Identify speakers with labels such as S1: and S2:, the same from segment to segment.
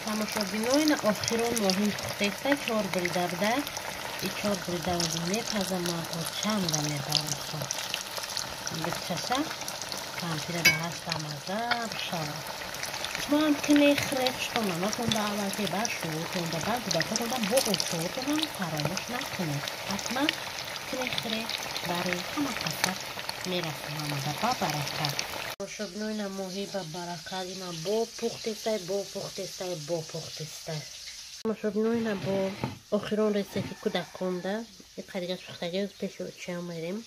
S1: Тамошобино, ина охирон моҳин пухтеста, чор брида буда, и чор брида мепазам, очамда мебарам. Бичаша кампира ба ҳаста маза бишавад. Шумо ҳам ки мехӯред, хуштон даъвате ба шӯртонда, ба кӯдакотонда, бо очотонам фаромӯш накунед. Ҳатман ки мехӯред, барои ҳама каса мерасонам ба баракат. Тамошобино, ина моҳӣ ба баракат, ина бо пухтестай, бо пухтестай, бо пухтестай. Тамошобино, ина бо охирон рецепти кӯдаконда иқадигаш пухтаги, пеши очам мерем,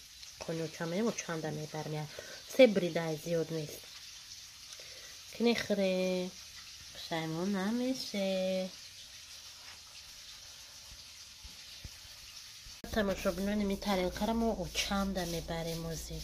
S1: хони очам мерем, очанда мебарем. Се бридай, зиёд нест. Кинехӯре, пушаймон намеше. Тамошобинони, ми тарелкара мо очамда мебарем, ози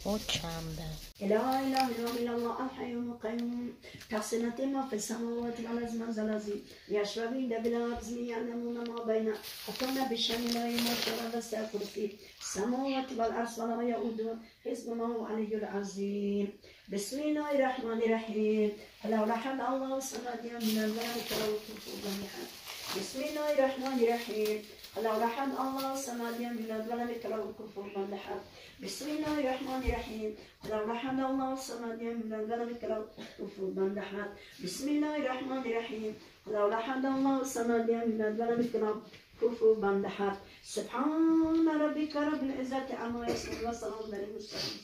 S1: очамда.
S2: لا إله إلا الله الحي القيوم تحسنة ما في السماوات والأرض من ذا الذي يشفع عنده إلا بإذنه يعلمون ما بين أيديهم بشيء لا ما شاء وسع كرسي السماوات والأرض ولا يؤوده حفظهما وهو العلي العظيم. بسم الله الرحمن الرحيم. لا أحد الله الصمد لم يلد ولم يولد كفوا أحد. بسم الله الرحمن الرحيم. لا أحد الله الصمد لم يلد ولم يولد كفوا أحد. بسم الله الرحمن الرحيم. لا أحد الله الصمد لم يلد ولم يولد كفوا أحد. بسم الله الرحمن الرحيم. لا أحد الله الصمد لم يلد ولم يولد كفوا أحد. سبحان ربك رب العزة عما يصفون وسلام على المرسلين.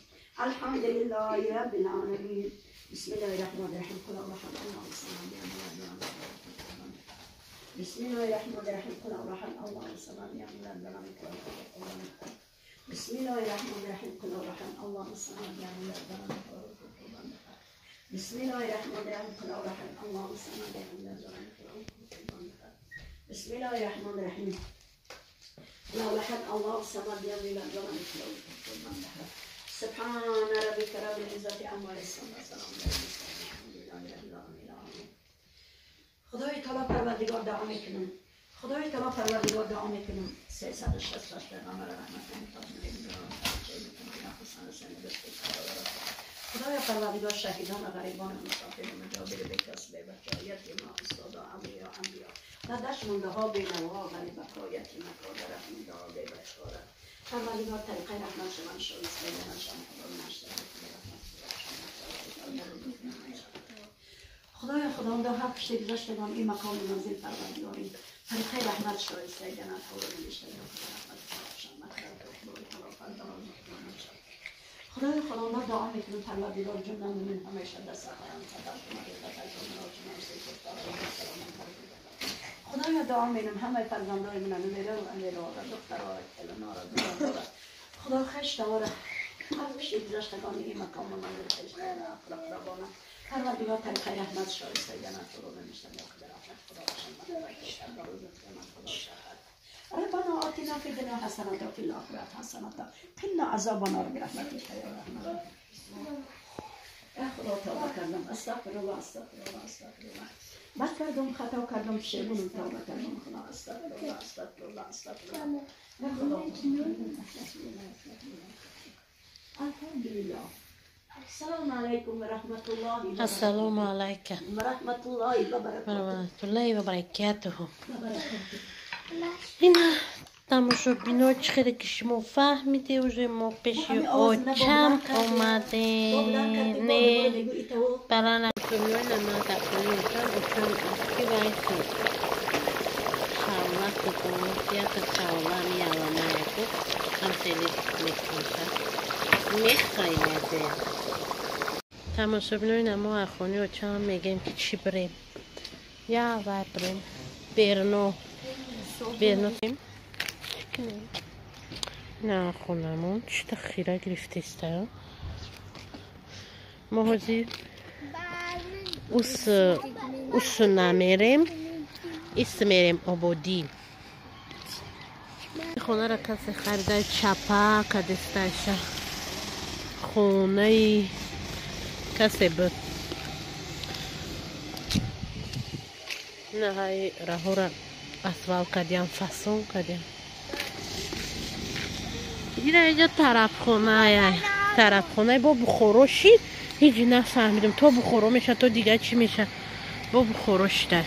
S2: الحمد لله رب العالمين. بسم الله الرحمن الرحيم. قل أعوذ الله الصمد لم يلد ولم يولد. بسم الله الرحمن الرحيم. قل أعوذ الله الصمد لم يلد ولم يولد. بسم الله الرحمن الرحيم. قل أعوذ الله الصمد لم يلد ولم يولد. بسم الله الرحمن الرحيم. قل أعوذ الله الصمد لم يلد ولم يولد. بسم الله الرحمن الرحيم. لا أحد الله الصمد لم يلد ولم يولد. سبحان ربك رب العزة عما يصفون وسلام على المرسلين. الحمد لله رب العالمين. خدای تعالی پروردگار دعا میکنم. خدای تعالی پروردگار دعا میکنم. 368 پیغمبر رحمت خدای پروردگار شهیدان و غریبان مسافر مجابر بیکس بچه یتیم استادا اولیاء انبیا و دست مونده ها بینوا غریبکا یتیمکا درخمونده ها بی بچه‌ها پروردگار طریقه رحمت شما شایسته شما خدا خدای خداوندا هر پشت گذشتگان این مکان منزل پروردگاری طریقه رحمت شایسته جنت ها رو خدای خداوندا دعا میکنم پروردگار جمله من همیشه در سفرم خدایا دعا میکنم همه فرزندای من نمیره و امیره و دخترها کلونا را خدا خوش داره هر پشت گذشتگان این مکان منزل خیشتان اخلاق ربانه پروردگار طریقه رحمت شایسته جنت رو نمیشتم خدا ربنا آتنا في الدنيا حسنة وفي الآخرة حسنة قنا عذاب النار برحمتك يا رحمن. يا خدا توبة کردم، استغفر الله استغفر الله استغفر الله. بد کردم، خطا کردم، پشیمونم، توبه کردم خدا، استغفر الله استغفر الله استغفر الله. یا خدا الحمدلله. السلام علیکم و رحمت الله.
S1: السلام علیکم
S2: و رحمت الله و برکاته.
S1: و رحمت الله و برکاته. ина тамошобино, чӣ хеле ки шумо фаҳмиде, уже мо пеши очам омадем. Не баранаман очам, очам ки вайсо шавла ята шавла миаламаяку ҳамхеле мекунша мехоиназе. Тамошобино, ина мо ахони очам мегем ки чӣ бирем, я вай бирем, берно берно. На хонамон чита хира гирифтеста. Мо ҳозир ус намерем, ис мерем Ободӣ. Хонара касе харида, чапа кадесташа. Хонаи касе буд. Наҳаи раҳора асфалт кардиам, фасон кардиам. Ина инҷа тарафхоная, тарафхонаи бо Бухоро шид, ҳеҷ нафаҳмидам, то Бухоро меша, то дигар чӣ меша. Бо бухоро шида.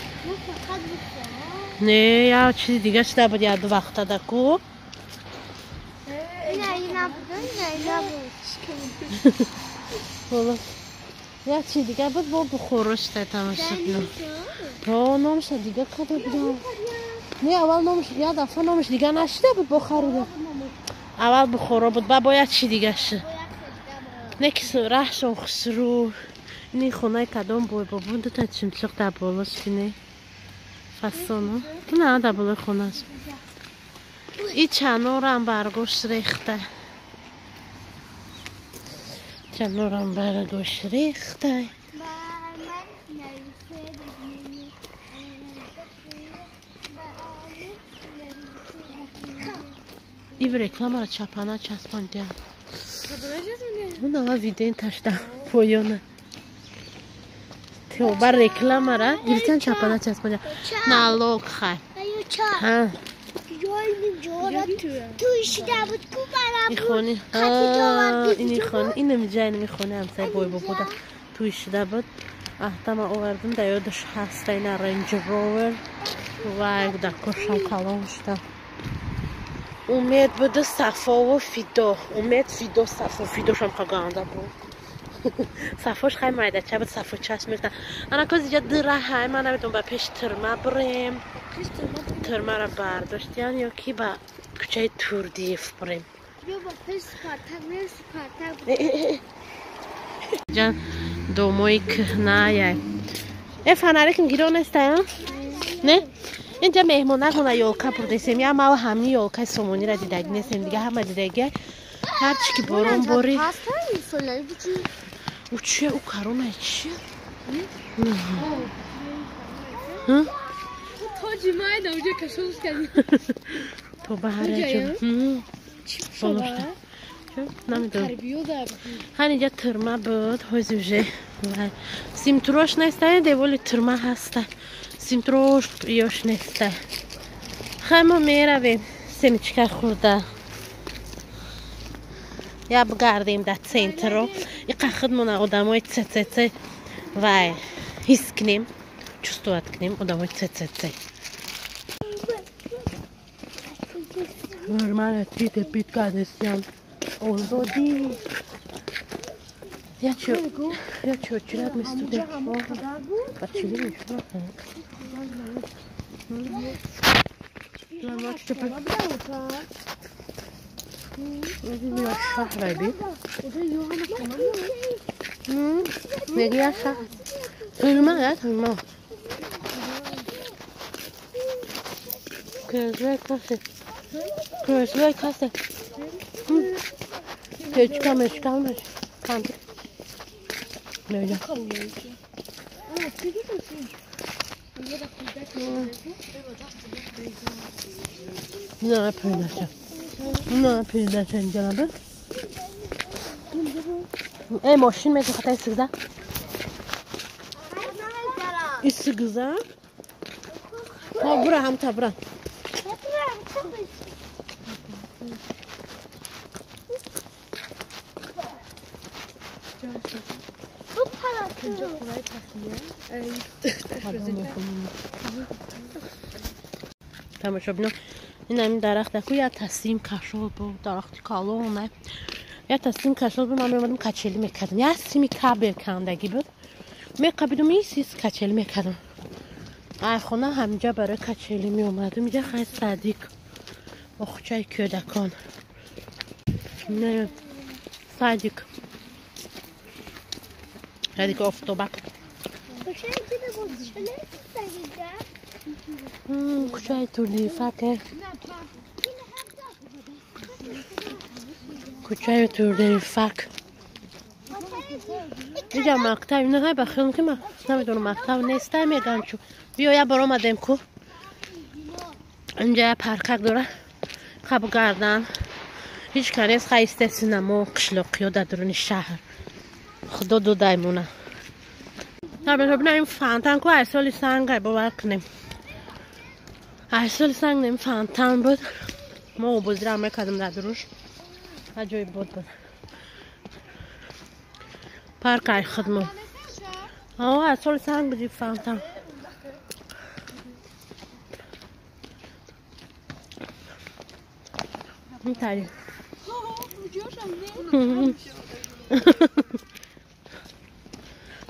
S1: Не, я чизи дига шида буд я ду вақта да ку. Я чи дига буд бо бухоро шида тамошобино. То номша дига када будам. Не, аввал номш я дафъа номш дига нашида буд бо харида. Аввал бухоро буд, ба бояд чи дига шид. Не ки раҳшон хушрӯ. Ини хонаи кадом бой бобун дута чимчиқ дар болош бине. Фасоно. На дар болои хонаш. И чанорам баргош рехта. Чанорам баргош рехта. Ив рекламара чапана часпондиам. Унава виден ташда поёна. Теоба рекламара гиртян чапана часпондиам. Налог хай. Ҳа. Ихони. Ини хони. Инами ҷа инами хони ҳамсаи бой бобода туй шида буд. Аҳтама овардим да ёдаш ҳаста ина Range Rover. Вай кӯдакошам калон шуда. Умед буду Сафову Фидо. Умед Фидо Сафо. Фидошам қаганда буд. Сафош хай майдача буд, Сафо чашм мекунад. Ана коз иҷа дира ҳай, ман намедонам ба пеш тирма бирем. Тирмаро бардоштиян ё ки ба кӯчаи Турдиев бирем. Ҷа домои кӯҳная. Э фонарикм гиро нестая? Не? Инҷа меҳмонакона ёлка бурдесем. Я мал ҳамни ёлкаи сомонира дидаги нестем. Дига ҳама дидаги. Ҳарчи ки борон бори. У чия? У корона чия? То ба ҳараҷо. Намедонам. Хан инҷа тирма буд. Ҳози уже симтурош неста, деволи тирма ҳаста. Симтурош ёш неста. Хай мо меравем семечка хӯрда. Я бигардем дар центрро. Иқа худмона одамои ЦЦЦ вай ҳис кунем, чувствовать кунем одамои ЦЦЦ. Нормально тите питка нестям. Озодӣ. Я чё, чират местуде. نه پیدا جنابه. ای ماشین میگه خطای سگزه. این سگزه؟ ها برا هم تا برا. тамошобино ин ҳамин дарахт аку я тасим кашол буд, дарахти калон я тасим кашол буд. Ман меомадам качелӣ мекардам, я сими кабел кандагӣ буд, меқабидум исис качелӣ мекардам. Ай хона ҳаминҷа барои качелӣ меомадам. Инҷа хай садик боғчаи кӯдакон, садик садик офтобак. Кӯчаи Турдиифаке, кӯчаи Турдиифак. Инҷа мактаб инаҳай ба хиёлам ки намедонам мактаб нестай мегӯям чу биё я бор омадем ку инҷа я паркак дора хаб гардан ҳеҷ ка нест. Хай естественно мо қишлоқиё дар дуруни шаҳр худо додаймона. Ин фонтан ку ай соли сангай бовар кунем. Ай соли санг нем фонтан буд. Мо обозира мекардем дар дуруш. Аҷоиб буд буд. Парк ай худмо. Ай соли санг буд фонтан. Тари.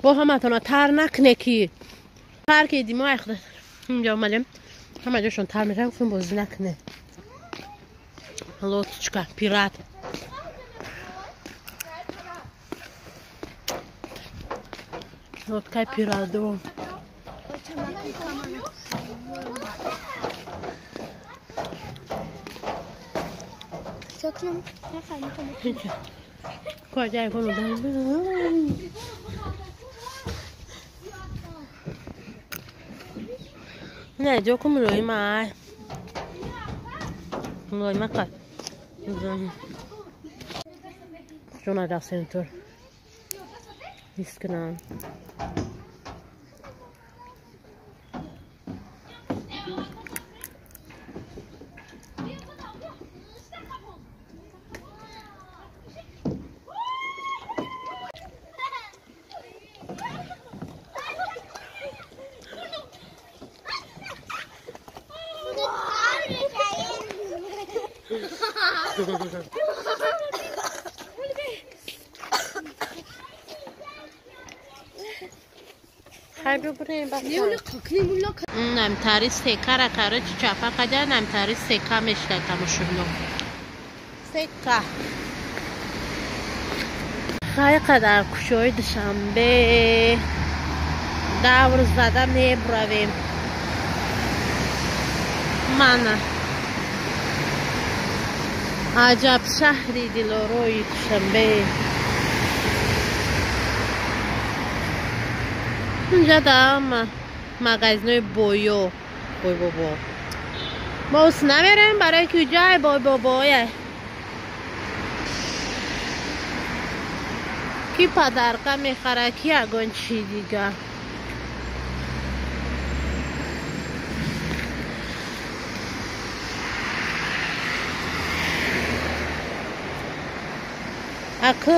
S1: Бо ҳаматона тар накне ки. Тар ки димо ай худа. Инҷа омадем. Ҳама ҷошон тар мешавам, гуфтем бозӣ накне. Лодочка, пират. Лодкаи пирадо. Куҷа кун này chỗ có người mà người mắc rồi chỗ này đặt center искна намтари сека короче чапа када намтари сека мешта тамошобино сека хай қадар кушои Душанбе давр зада мебуравем. Мана аҷаб шаҳри дилорои Душанбе. Инҷа даама магазинои боё бойбобо. Мо ус намерем барои ки ҷай бойбобое. Ки падарка мехара, ки ягон чи дига. Акы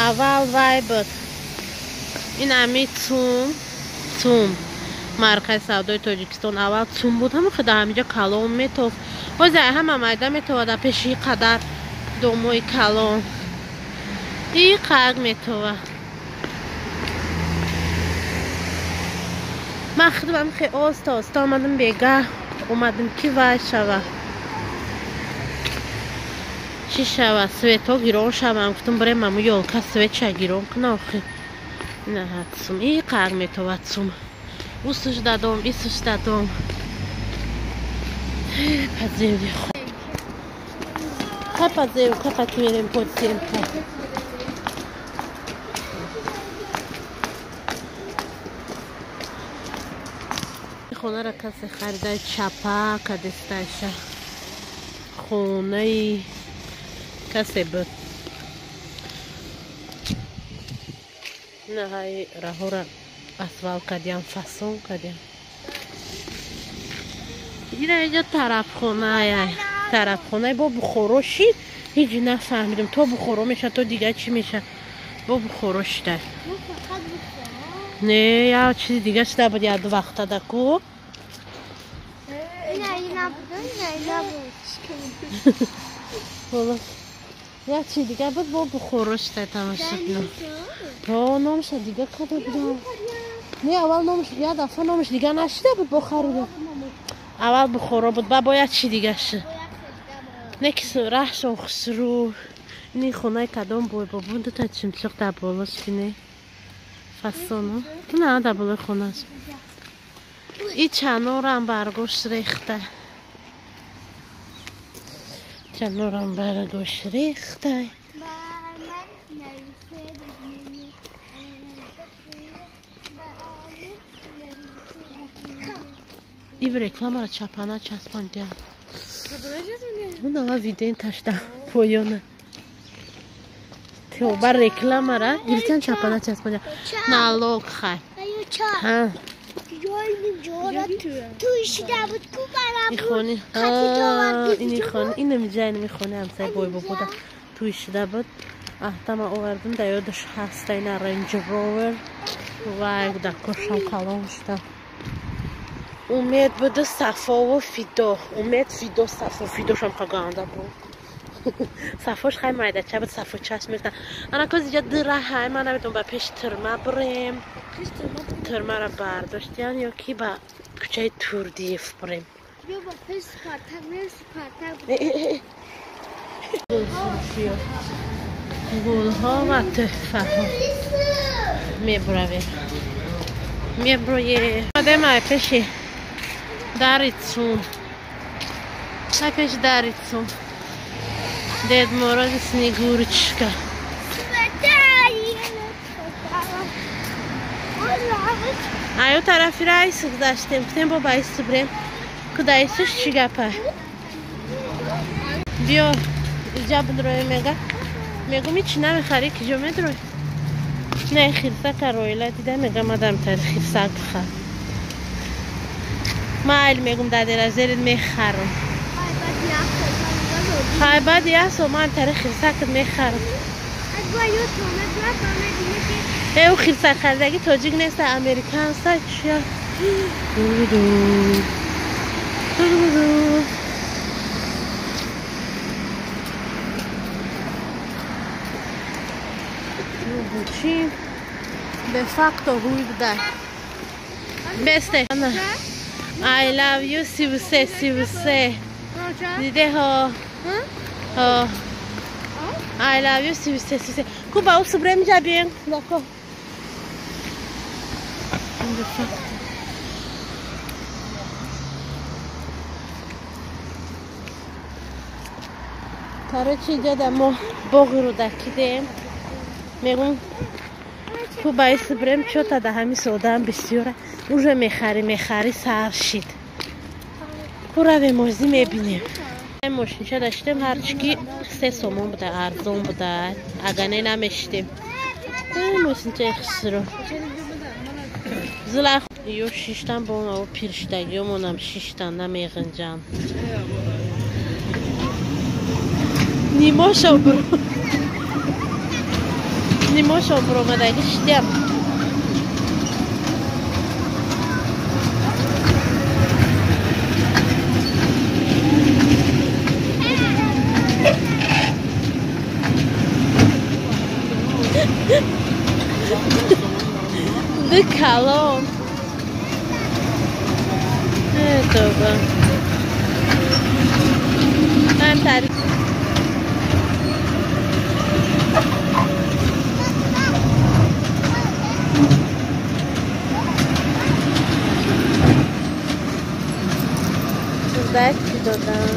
S1: аввал вай буд. Ин ами цум маркази савдои Тоҷикистон аввал цум буд. Ҳама худа ҳаминҷо калон метофт. Ҳозир ҳама майда метовад пеши и қадар домои калон. И қаг метова. Ман худам хе оста оста омадам бегаҳ омадам ки вай шава. Чӣ шава? Светҳо гирон шавам. Гуфтам барем аму ёлка светша гирон кунам охи. На цум и қаг метовад цум. Усш дадом, исш дадом. Пазем Пазем, капат мерем подземка. Хонара касе харида чапа кадесташа. Хонаи касе буд. Наҳай раҳора асфалт кардиям, фасон кардиям. Ина инҷа тарафхонае. Тарафхонаи бо Бухоро шид. Ҳеҷ нафаҳмидам. То Бухоро меша, то дигар чӣ меша. Бо Бухоро шида. Не, я чизи дигар шида буд як ду вақта даку. Як чизи дигар буд бо Бухоро шида тамошобино. То номша дигар када будам. Не, аввал номш, як дафъа номш дигар нашида буд бо харида. Аввал Бухоро буд, ба бояд чи дигар шид. Не ки раҳшон хушрӯ. Ини хонаи кадом бойбобо дута чимчиқ дар болош бине. Фасоно. На, дар болои хонаш. И чанорам баргош рехта. Чанорам баргош рехта. Ив рекламара чапана часпондиам. Унава виден ташда поёна. Теоба рекламара гирифтан чапана часпондиам. Налог хай. Ҳа. Ихони. Ини хони, инами ҷай инами хони ҳамсаи бойбобода туй шида буд. Аҳтама овардам да ёдаш ҳаста ина Range Rover. Вай, да кошам калон шуда. Умед буда Сафову Фидо. Умед Фидо Сафо Фидошам қаганда буд. Сафош хай майдача буд, Сафо чашм мекунад. Ана коз иҷа дира ҳай, ман намедонам ба пеши тирма бирем. Тирмаро бардоштиян ё ки ба кӯчаи Турдиев бирем. Гулҳо ва тӯҳфаҳо мебуравем. Меброем. Омадем ай пеши дари Цун. Ай пеши дари Цун. Дед Мороз и Снегурочка. Ай о тарафи Раису гузаштем. Гуфтем бо ба Ису бирем. Куда Исуш чӣ гапа? Биё иҷа бидроем мега. Мегум ҳеч намехарӣ, киҷо медрои? Не, хирсака роила дида, мегам мадам тари хирсак бихар. Майл мегум дадера зерит мехарам. Хай баъд як сол ман тари хирсакат мехарам. Э, ӯ хирсак харидаги тоҷик неста, американса чия? Ду-ду. Ду-ду. Чи? Де факто ҳуй буда. Бесте. I love you 33 33. Диде ҳо. Ҳо. I love you 33 33. Ку ба ӯ субрем ҷа бием. Дако. Де факто. Короче, иҷа да мо боғи Рӯдакӣ дем. Мегум ку ба ису бирем, чота да ҳами содаам бисёра. Уже мехарӣ, мехарӣ сар шид. Ку равем озӣ мебинем. Мошинча даштем, ҳарчи ки 3 сомон буда, арзон буда. Ага не намешидем. Мошинчаи хусро. Зила ё шиштан бо онаво пиршидагиёмонам шиштан намеғинҷан. Нимошо бро. Нимошо бромадаги шидям. Ду калон. Тоба. Ам тари. Дачи додам.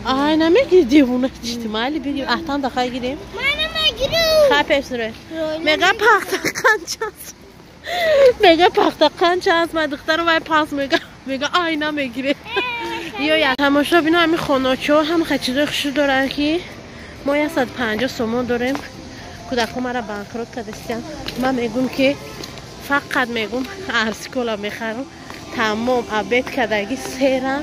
S1: Ай намегири девона чити майли бигир. Аҳтан дахай гирем.
S3: Ман намегирам.
S1: Хай пеш рӯй. Мега пахта қанча аст. Мега пахта қанча аст. Ман духтарам вай пас мега. Мега ай намегире. Ё я тамошо бино ҳами хоначо ҳам чизои хушрӯ доранд ки мо 150 сомон дорем. Кӯдакҳо мара банкрот кардастиянд. Ман мегум ки фақат мегум арсикола мехарам. Тамом обед кардаги серам.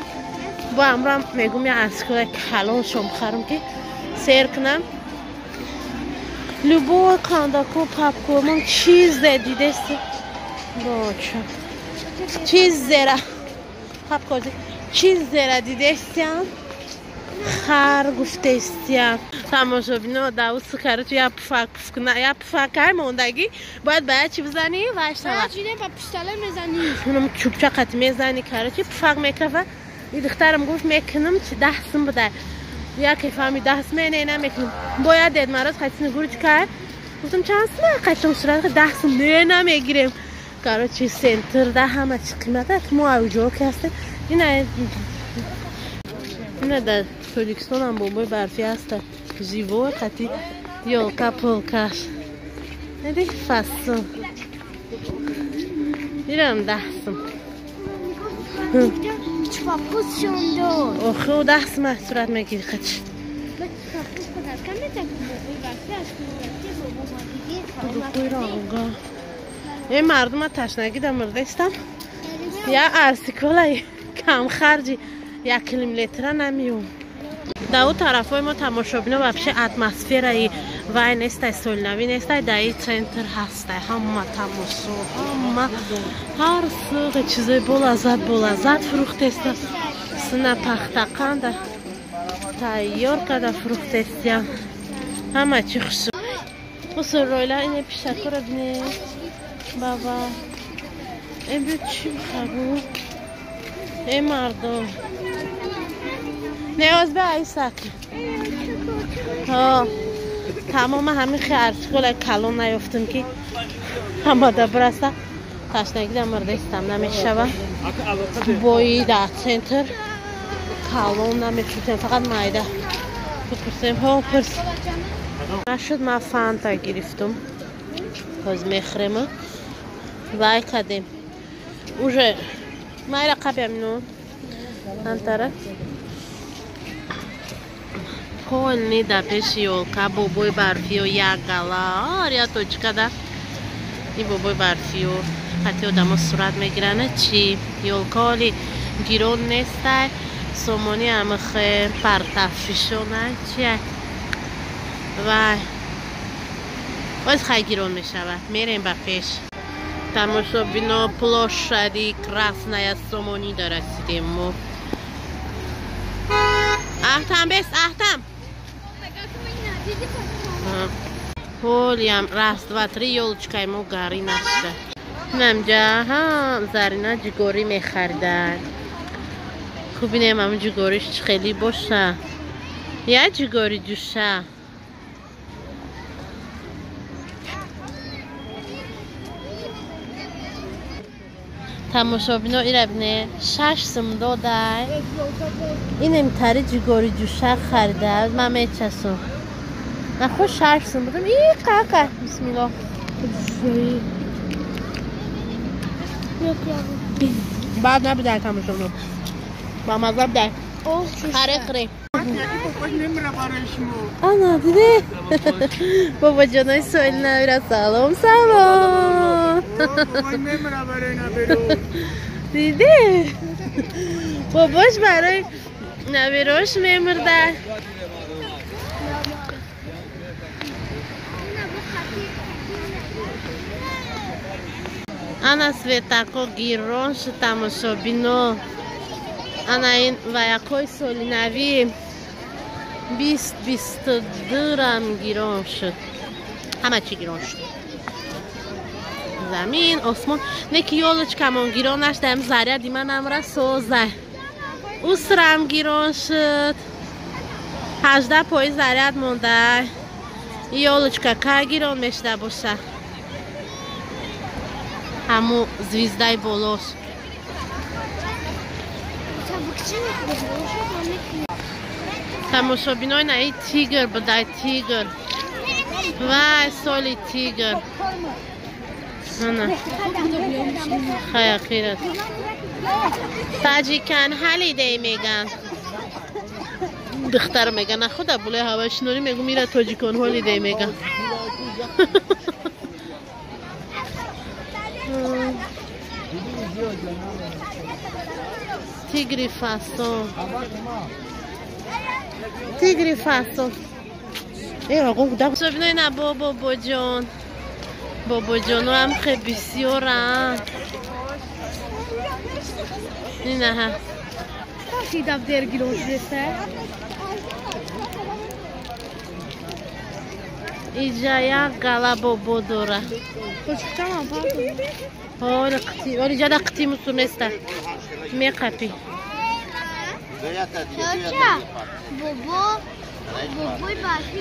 S1: Бо амрам мегум я арсикола калон шом бихарам ки сер кунам. Любой кандаку папку ман чизе дидести. Боча. Чизера. Папку чизера дидестиам. Хар гуфтестиам. Тамошобино давуд короче я пуфак пуфкна, я пуфакай мондагӣ. Бояд ба чӣ бизанӣ? Вай шава.
S3: Чиде ба пиштале мезанӣ.
S1: Унам чӯбча қат мезанӣ, короче пуфак мекафа. И духтарам гуфт мекунам, чи 10 сум буда. Яке фаҳми 10 сум не намекунам. Бояд Дед Мороз қати Снегурочка кард. Гуфтам чанд сум қачон сурат 10 сум не намегирем. Короче центр да ҳама чи қимат аст. Мо авҷо ки ҳастем. Ина дар Тоҷикистон ҳам бомбои барфӣ ҳаст. Живой қати ёлка полкаш. Неди фасл. Ирам 10 сум. Охи, 10 сум сурат мегири қач. Э мардума ташнагӣ да мурдестам. Я арсиколаи камхарҷи як километра намеём. Да у тарафҳои мо тамошобино вообще атмосфераи вай нестай, солинавӣ нестай, дар и центр ҳастай. Ҳама тамошо, ҳама ҳар суғи чизои болаззат болаззат фурӯхтеста. Сина пахтақанда тайёр карда фурӯхтестиям. Ҳама чи хуш. Усул ройла ине пишакора бине. Баба. Э бё чӣ бихару? Э мардум. Не оз бе айсак. Ҳо. Тамома ҳамин хе артиколай калон наёфтам ки ҳама да бираса. Ташнагӣ да мурдестам намешава. Бои дар центр калон намефурӯшем, фақат майда. Бипурсем, ҳо пурс. Нашуд ман фанта гирифтум. Ҳоз мехӯрем. Вай кардем. Уже майра қабям ну. Антара. Полни да пеши ёлка бобои барфиё як гала. Аря точка да. И бобои барфиё хати одамо сурат мегиранд. Чи ёлка оли гирон нестай. Сомони амхе партафишона чи вай. Боз хай гирон мешавад. Мерем ба пеш. Тамошобино площади Красная Сомони да расидем мо. Ахтам бес, ахтам. Ҳолиам раз, два, три ёлочкаи мо гарӣ нашуда. Инамҷа ҳа Зарина ҷигорӣ мехаридад. Хуб бинем ҳамн ҷигориш чӣ хеле боша. Я ҷигори ҷуша. Тамошобино ира бине 6 сум додай. Инем тари ҷигори ҷуша харида. Ман мечасум. Нахо 6 сум будам. И кака. Бисмиллоҳ. Баъд набудай тамошобино. Ба маза будай. Харе хӯре. Ана диде. Бобоҷонои соилнавира салом салом. Диде. Бобош барои набирош мемурда. Ана светако гирон шуд тамошобино. Ана ин ваякҳои солинавӣ 20-22 рам гирон шуд. Ҳама чӣ гирон шуд. Замин, осмон. Не ки ёлочкамон гирон нашд, ам заряди манам расоза. Усрам гирон шуд. 18% заряд монда. Ёлочка ка гирон мешуда боша. Ҳаму звездаи болош. Тамошобинои наи тигр будай, тигр. Вай, соли тигр. Ана. Хай ахират. Таҷикан ҳалидей меган. Духтар меган, на худа буле ҳавашинорӣ мегум ира тоҷикон ҳолидей меган. Тигри фасон. Тигри фасон. Э, оғо куда? Собинои на бобоҷон. Бобоҷоно ҳам хе бисёранд. Инаҳа. Иҷа як гала бобо дора. Ҳоли қити, ҳоли иҷада қити мусур неста. Меқапӣ.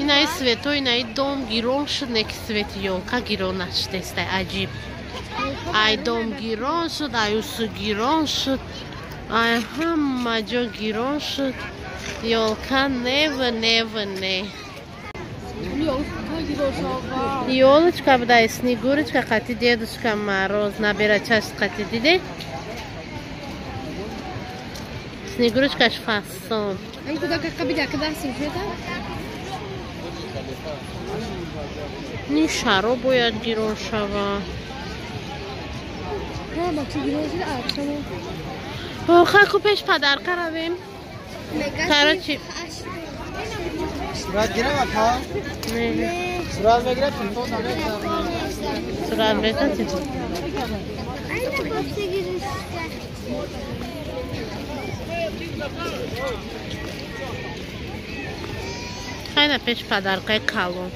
S1: Инаи свето, инаи дом гирон шуд, не ки свети ёлка гирон нашудеста. Аҷиб. Ай дом гирон шуд, ай усу гирон шуд, ай ҳама ҷо гирон шуд. Ёлка нева, нева, не. Ёлочка будай, снегурочка қати дедушка Мороз наберачаш қати диде. Снегурочкаш фасон. Ни шароб бояд гирон шава. Хаку пеш падарка равем. Короче.
S4: Сурат гирам апа?
S1: Не.
S4: Сурат мегирам, телефон намегирам.
S1: Сурат мегирам телефон. Хайна пеш падаркаи калон.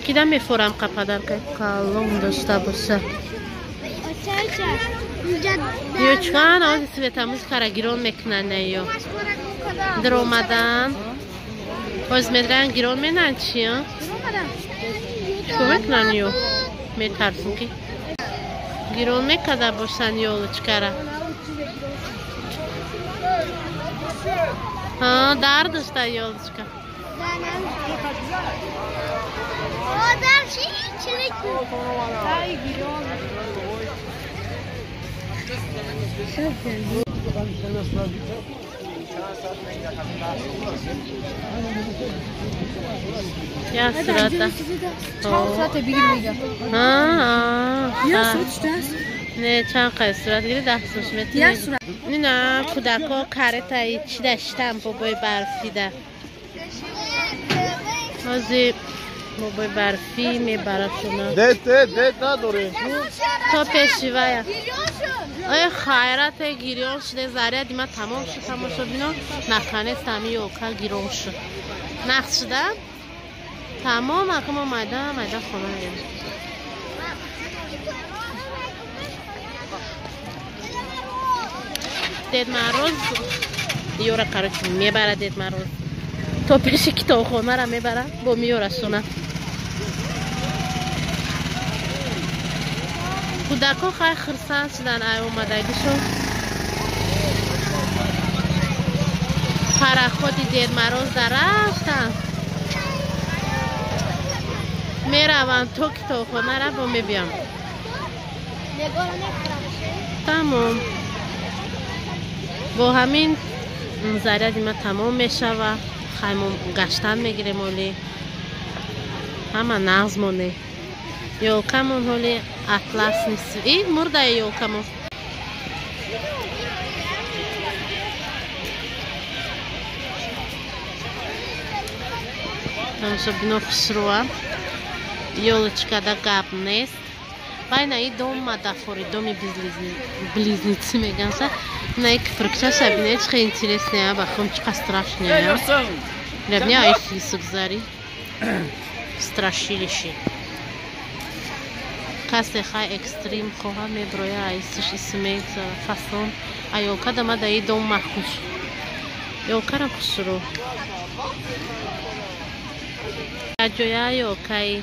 S1: Кида мефорам ка падаркаи калон дошта боша. Ё чикан ози светамузикара гирон мекунанд ё. Даромадан. Оз медран гирон менанд чи? Чикор мекунанд ё? Метарсум ки гирон мекарда бошанд ёлочкара. Ҳа, дар дошта ёлочка. Я сурата.
S5: Чанд сурат бигир мега.
S1: Я
S5: сурат
S1: Не, чанд қай сурат гири 10 суш мети.
S5: Я сурат.
S1: Нина кудако каретаи чи даштан бобои барфида. Ҳозир бобои барфӣ мебарашона.
S4: Дет, дет надорем.
S1: То пеши вая. Ой, хайрате гирён шуде заряди ма тамом шуд тамошобино. Наконец ами ёлка гирон шуд. Нақс шуда? Тамом, ака мо майда майда хона мерем. Дед Мороз ёра короче мебара Дед Мороз. То пеши китобхонара мебара, бо меёрашона. Кӯдако хай хурсанд шудан ай омадагишон. Параходи Дед Мороз дар рафтанд. Мераванд то китобхонара бо мебиям. Тамом. Бо ҳамин заряди ма тамом мешава. Хай мо гаштан мегирем оли. Ҳама нағз моне. Ёлкамон ҳоли атлас нест. И мурдае ёлкамон. Тамошобино хушрӯа. Ёлочкада гап нест. Байна и дом мадафори, доми близнецы меганса. На и киприкчаша бинед, чӣ хеле интересная, ба хом чӣ қа страшная. Для меня их исугзари. Страшилище. Касе хай экстрим хоҳа меброя, айсиш исмеца фасон. А ёлка дама да и дом махуш. Ёлкара хушрӯ. Ҷоя ёлкаи